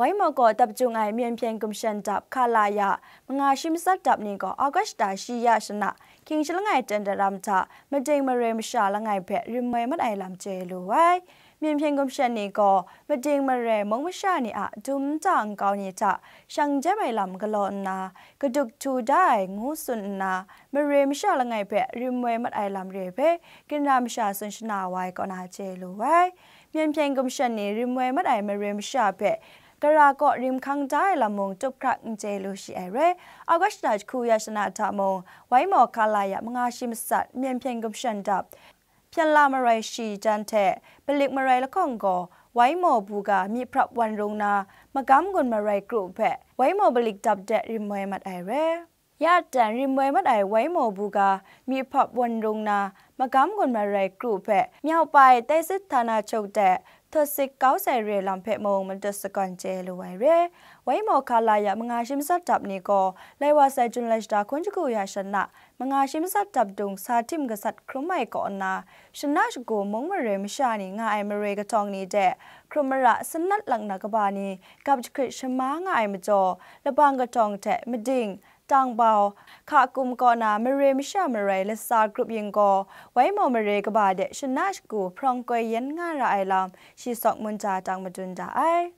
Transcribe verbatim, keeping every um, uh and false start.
Waimaw kaw dap jung ai Myen Hpyen Gumshan dap Khalaya manga shi matsat dap ni gaw August shi ya shana hkying sha langai ten daram hta mading mare masha langai hpe rim woi mat ai lam chye lu ai. Myen Hpyen Gumshan ni gaw mading mare mung masha ni a dum nta nkau ni hta shang jep ai lam galaw nna, kaduk htu da ai ngu tsun nna, mare masha langai hpe rim woi mat ai lam re hpe, ginra masha tsun shana wa ai kaw na chye lu ai. Myen Hpyen Gumshan ni rim woi mat ai mare masha hpe gara kaw rim hkang da ai lam mung tup hkrak n chye lu shi ai re. August jahku ya shana hta mung, Waimaw Khalaya manga shi matsat Myen Hpyen Gumshan dap Hpyen la marai shi jan hte Balik marai lahkawng gaw Waimaw buga myi hprap wan rung na, magam gun marai kru hpe Waimaw Balik dap de rim woi mat ai re. Ya dan rim woi mat ai Waimaw buga myi hprap wan rung na, magam gun marai kru hpe Myaupai Taisit Htana Chuk de Thawsik kau sai re lam hpe mung matut sagawn chye lu ai re. Waimaw Khalaya manga shi matsat dap ni gaw, lai wa sai Jun lai shada hkun shagu ya shana, manga shi matsat dap dung sa htim gasat hkrum ai kaw nna, shana shagu mung mare masha ni nga ai mare kahtawng ni de, hkrum mara sanat lak na kaba ni gap jahkrit shama nga ai majaw, labang kahtawng hte mading, tangbau, hka kum kaw na mare masha marai latsa grup yin gaw, Waimaw mare kaba de shana shagu hprawng koi yen nga ra ai lam, shi sawk munja tang madun da ai.